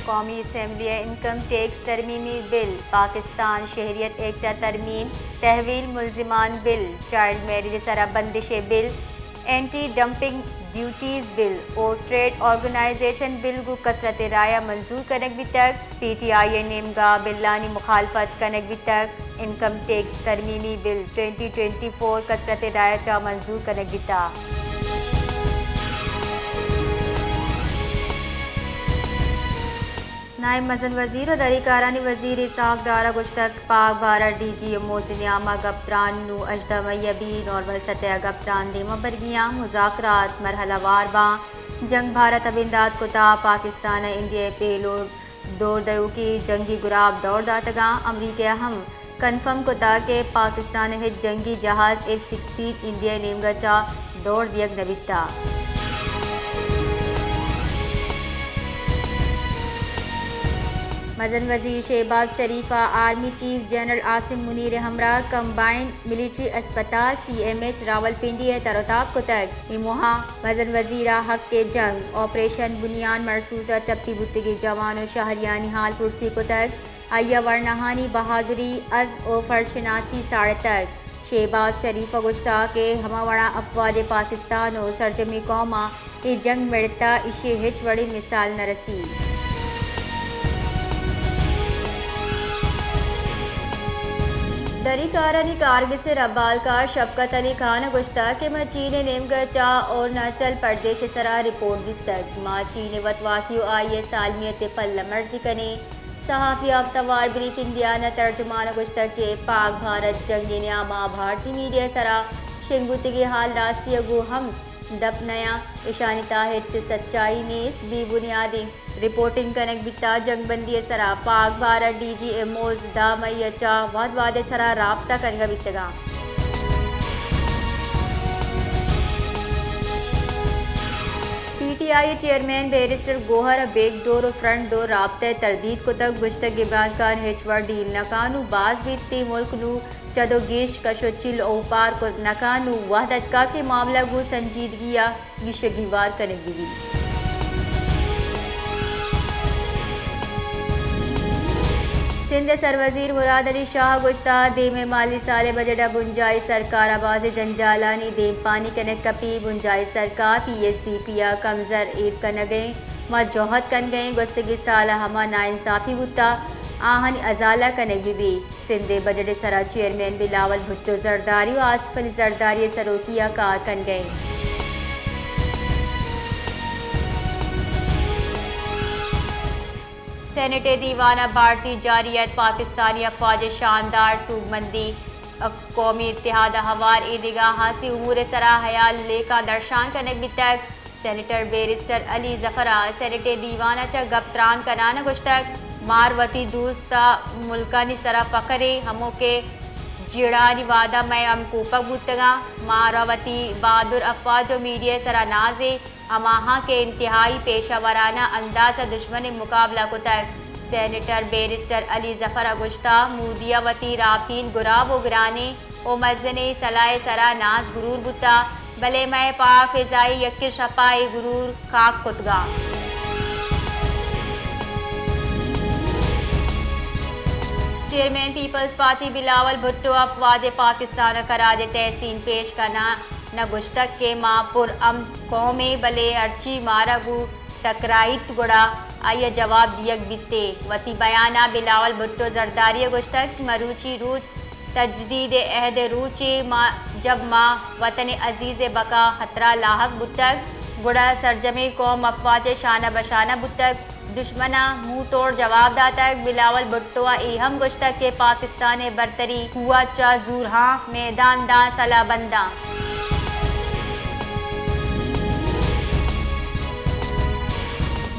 قومی اسمبلی ء income tax ترمیمی بل، پاکستان شہریت ایکٹ ء ترمیم، تحویل ملزمان بل، چائلڈ میرج ء سرا بندش ء بل، اینٹی ڈمپنگ ڈیوٹیز بل و ٹریڈ آرگنائزیشن بل گوں کثرت رائے ء منظور کنگ بیتگ۔ پی ٹی آئی ء نیمگا بلانی مخالفت کنگ بیتگ۔ انکم ٹیکس ترمیمی بل ٹوئنٹی ٹوئنٹی فور کثرت رائے ء چہ منظور کنگ بیتگ۔ نائب مزن وزیر و دری کارانی وزیر اسحاق ڈار ء گوشتگ، پاک بھارت ڈی جی ایموز نیام ء گپ تران نوں ہژدہ مئی ء بی نارمل سطح ء گپ تران دیم ء برگی آں۔ مذاکرات مرحلہ وار باں۔ جنگ بھارت ء بندات کتا، پاکستان ء انڈیا ء پیلو دور دیوکی جنگی گراب دور داتگاں۔ امریکہ ء ہم کنفرم کتا کہ پاکستان ء ہچ جنگی جہاز ایف سکسٹین انڈیا ء نیمگا چہ دور دیگ نہ بیتا۔ مزن وزیر شہباز شریف ء آرمی چیف جنرل عاصم منیر ء ہمراہ کمبائنڈ ملٹری اسپتال سی ایم ایچ راولپنڈی ء تر و تاب کتگ۔ اے موہ ء مزن وزیر ء حق جنگ آپریشن بنیان مرسوس ء ٹپی بوتگیں جوان و شہریانی حال پرسی کتگ۔ آئی ء ورناہانی بہادری، عزم و فرض شناسی ساڑتگ۔ شہباز شریف ء گوشتگ کہ ہما وڑا افواج پاکستان و سرجمیں قوم ء اے جنگ مڑتا، ایشی ء ہچ وڑیں مثال نہ رسی۔ دری کارانی کارگس ء ربالکار شفقت علی خان ء گوشتگ کہ ما چین ء نیمگ ء چہ اروناچل پردیش ء سرا رپورٹ دیستگ۔ ما چین ء وتواکی و آئی ء سالمیت ء پلہ مرزی کنیں۔ صحافی آفتوار بریف انڈیا نا ترجمان ء گوشتگ کہ پاک بھارت جنگ ء نیاما بھارتی میڈیا ء سرا شنگ بوتگیں حال راستی ء گوں ہم دپ نیاں، اشانی تہا ہچ سچائی نیست، بے بنیادیں رپورٹنگ کنگ بیتا۔ جنگ بندی ء سرا پاک بھارت ڈی جی ایموز دہ مئی ء چہ وھد وھد ء سرا رابطہ کنگ ء بیتگاں۔ پی ٹی آئی ء چیئرمین بیرسٹر گوہر ء بیک ڈور و فرنٹ ڈور رابطہ ء تردید کتگ، گوشتگ عمران خان ہچ وڑ ڈیل نہ کاں نوں باز بیت، اے ملک نوں چد و گیش کش و چیل اوپار کت نہ کاں نوں وھد اتکا کہ معاملہ گوں سنجیدگی ء گیشگیوار کنگ بہ بیت۔ سندھ ء سروزیر مراد علی شاہ ء گوشتگ، دیمے مالی سال ء بجٹ ء بنجاہی سرکار ء بازیں جنجالانی دیمپانی کنگ کپی، بنجاہی سرکار پی ایس ڈی پی ء کمزر ایر کنگ ء ایں، ما جہد کنگ ء ایں، گوستگیں سال ء ہما ناانصافی بوتگ، آہانی ازالہ کنگ بہ بیت۔ سندھ ء بجٹ ء سرا چیئرمین بلاول بھٹو زرداری و آصف علی زرداری ء سروکی ء کار کنگ ء انت۔ سینیٹ ء دیوان ء بھارتی جارحیت، پاکستانی افواج ء شاندار سوبمندی، قومی اتحاد ء ہوار اے دگہ ہاسی امور ء سرا حیال لیکاں درشان کنگ بیتگ۔ سینیٹر بیرسٹر علی ظفر ء سینیٹ ء دیوان ء چہ گپ تران کنان ء گوشتگ، مار وتی دوست ء ملکانی سرا فخر ایں، ہمو کہ جیڑھانی وہد ء مئے ہمکوپگ بوتگاں۔ مارا وتی بہادر افواج و میڈیا ء سرا ناز ایں، ہماہاں کہ انتہائی پیشہ ورانہ انداز ء دشمن ء مقابلہ کتگ۔ سینیٹر بیرسٹر علی ظفر ء گوشتگ، مودی ء وتی راپین گراب و گرانیں و مزنیں سلاہ ء سرا ناز گرور بوتگ، بلے مئے پاک فضا ء یکیں شپ ء اے گرور کاک کتگاں۔ چیئرمین پیپلز پارٹی بلاول بھٹو ء افواج پاکستان ء خراج تحسین پیش کنان ء گوشتگ کہ ما پر امن قومے، بلے ہرچی مارا گوں ٹکرائیت گڑا آئی ء جواب دیگ بیت۔ وتی بیان ء بلاول بھٹو زرداری ء گوشتگ کہ مروچی روچ تجدید عہد ء روچے، ما، جب ما وطن عزیز ء بقا خطرہ لاحق بوتگ، گڑا سرجمیں قوم افواج ء شانہ بشانہ بوتگ، دشمن ء منہ توڑ جواب داتگ۔ بلاول بھٹو ء اے ہم گوشتگ کہ پاکستان ء برتری قوت چہ زورہاں میدان داں سلاہ بنداں۔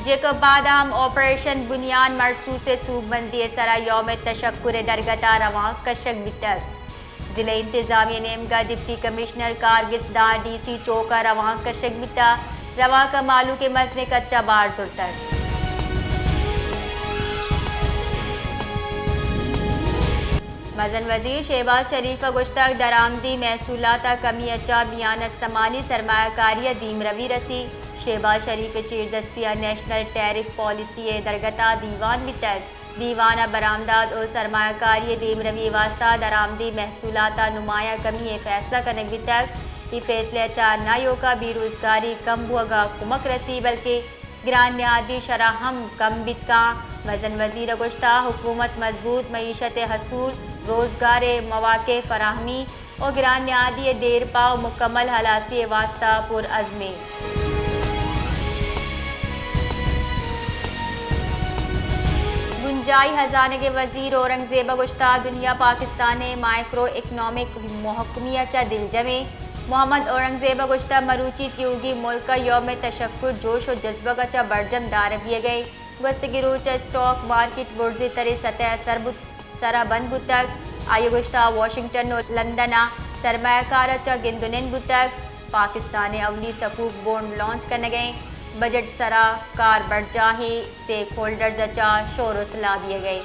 جیکب آباد ء ہم آپریشن بنیان مرسوس ء سوبمندی ء سرا یوم تشکر ء درگت ء روانک کشگ بیتگ۔ ضلع انتظامیہ نیمگا ڈپٹی کمشنر کارگس داں ڈی سی چوک ء روانک کشگ بیتگ۔ روانک ء مہلوک ء مزنیں کچ ء بار زرتگ۔ مزن وزیر شہباز شریف ء گوشتگ، درآمدی محصولات ء کمی ء چہ میان استمانی سرمایہ کاری ء دیمروی رسی، شہباز شریف ءِ چیردستی ءَ نیشنل ٹیرف پالیسی ءِ درگت ءَ دیوان بیتگ۔ دیوان ءَ برآمدات ءُ سرمایہ کاری ءِ دیمروی ءِ واستہ درآمدی محصولات ءَ نمایاں کمی ءِ فیصلہ کنگ بیتگ۔ اے فیصلہ ءَ چہ نہ ایوک ءَ بے روزگاری کم بوھگ ءَ کمک رسی، بلکیں گران نہادی شرح ہم کم بیت کاں۔ مزن وزیر ءَ گوشتہ، حکومت مضبوط معیشت ءِ حصول، روزگار ءِ مواقع ءِ فراہمی ءُ گران نہادی ءِ دیرپا ءُ مکمل ہلاسی ءِ واستہ پرعزم ایں۔ بنجاہی ہزانگ ءِ وزیر اورنگزیب ءَ گوشتہ، دنیا پاکستان ءِ مائیکرو اکنامک محکمی ءَ چہ دلجم ایں۔ محمد اورنگزیب ءَ گوشتہ، مروچی تیوگیں ملک ءَ یوم تشکر جوش ءُ جذبگ ءَ چہ برجم دارگ بیگ ءَ ایں۔ گوستگیں روچ ءَ اسٹاک مارکیٹ برزیں تریں سطح ءَ سر بوت، سر ءَ بند بوتگ۔ آئی ءَ گوشتہ، واشنگٹن ءُ لندن ءَ سرمایہ کار ءَ چہ گند ءُ نند بوتگ۔ پاکستان ءِ اولی سکوک بونڈ لانچ کنگ ءَ ایں۔ بجٹ ءِ سرا کار برجاہیں، اسٹیک ہولڈرز ءَ چہ شور ءُ سلاہ دیگ ءَ ایں۔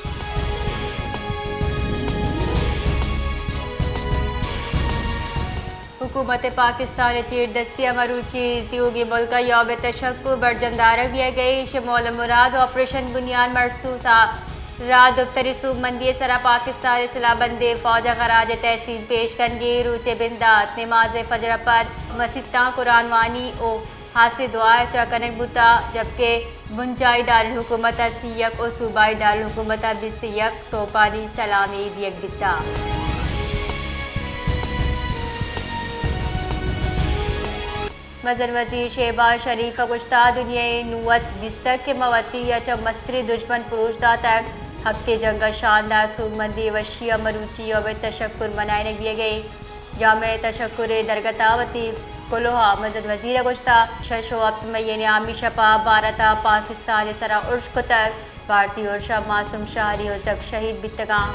حکومت پاکستان ءِ چیردستی ءَ مروچی تیوگیں ملک ءَ یوم تشکر برجم دارگ بیگ ءَ ایں۔ ایشی ءِ مول ءُ مراد آپریشن بنیاد مرصوص ءَ راہ دپتری سوبمندی ءِ سرا پاکستان ءِ سلاہ بندیں فوج ءَ خراج تحسین پیش کنگ ایں۔ روچ ءِ بندات نماز فجر ءَ پد مسیتاں قرآن وانی ءُ ہاسیں دعا ءَ چہ کنگ بوتہ، جبکہ بنجاہی دارالحکومت ءَ سی یک ءُ صوبائی دارالحکومت ءَ بیست یک توپانی سلامی دیگ بیتہ۔ مزن وزیر شہباز شریف ءَ گوشتہ، دنیا ءِ نوں وت دیستگ کہ ما وتی ءَ چہ مستریں دژمن پروش داتگ۔ ہپتیں جنگ ءِ شاندار سوبمندی ءِ وشی ءَ مروچی یوم تشکر منائینگ بیگ ءَ ایں۔ جامع تشکر ءِ درگت ءَ وتی کلوہ ءَ مزن وزیر ءَ گوشتہ، شش ءُ ہپت مئی ءِ نیامی شپ ءَ بھارت ءَ پاکستان ءِ سرا ارش کتگ۔ بھارتی ارش ءَ معصوم شہری ءُ زھگ شہید بیتگاں۔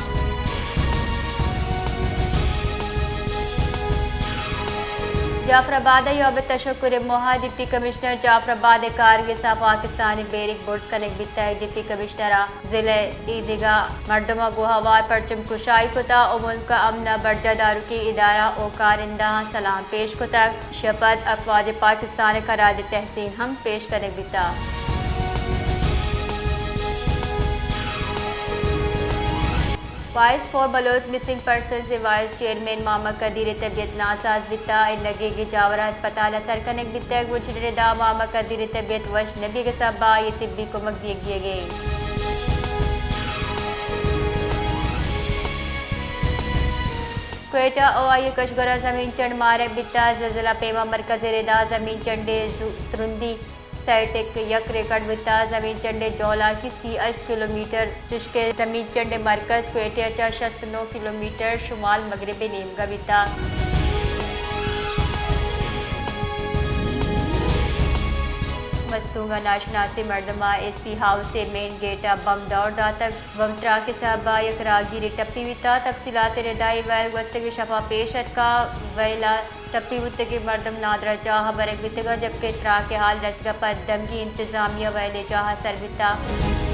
جعفر آباد ءَ یوم تشکر ءِ موہ ءَ ڈپٹی کمشنر جعفر آباد ءِ کارگس ءَ پاکستان ءِ بیرک برز کنگ بیتگ۔ ڈپٹی کمشنر ءَ ضلع ءِ ایدگہ مردماں گوں ہوار پرچم کشائی کتگ ءُ ملک ءِ امن ءَ برجاہ داروکیں ادارہ ءُ کارندہاں سلام پیش کتگ۔ ایشی ءَ پد افواج پاکستان ءَ خراج تحسین ہم پیش کنگ بیتگ۔ Voice for Baloch missing persons ءِ وائس چیئرمین محمد قدیر ءِ طبیعت ناساز بیتگ۔ انگہ کہ جاور ءَ ہسپتال ءَ سر کنگ بیتگ۔ بنشڈن ءِ داں محمد قدیر ءِ طبیعت وش نہ بیگ ءِ سبب ءَ آئی ءَ طبی کمک دیگ بیگ ءَ ایں۔ کوئٹہ ءُ آئی ءِ کشگور ءَ زمین چنڈ مارگ بیتگ۔ زلزلہ پیما مرکز ءِ ردا زمین چنڈ ءِ زو-، ترندی سئے ٹک یک ریکارڈ بیتگ۔ زمین چنڈ ءِ جہلاکی سی ءُ ہشت کلومیٹر، چشکہ زمین چنڈ ءِ مرکز کوئٹہ ءَ چہ شست ءُ نو کلومیٹر شمال مغرب ءِ نیمگ ءَ بیتگ۔ مستونگ ءَ ناشناسیں مردماں ایس پی ہاؤس ءِ مین گیٹ ءَ بمب دور داتگ۔ بمب تراک ءِ سبب ءَ یک راہگیرے ٹپی بیتگ۔ تفصیلات ءِ ردا اے وئیل گوستگیں شپ ءَ پیش اتکگ۔ وئیل ءَ ٹپی بوتگیں مردم نادراہ جاہ ءَ برگ بیتگ، جبکہ تراک ءِ ہال رسگ ءَ پد دمگی انتظامیہ وئیل ءِ جاہ ءَ سر بیتگ۔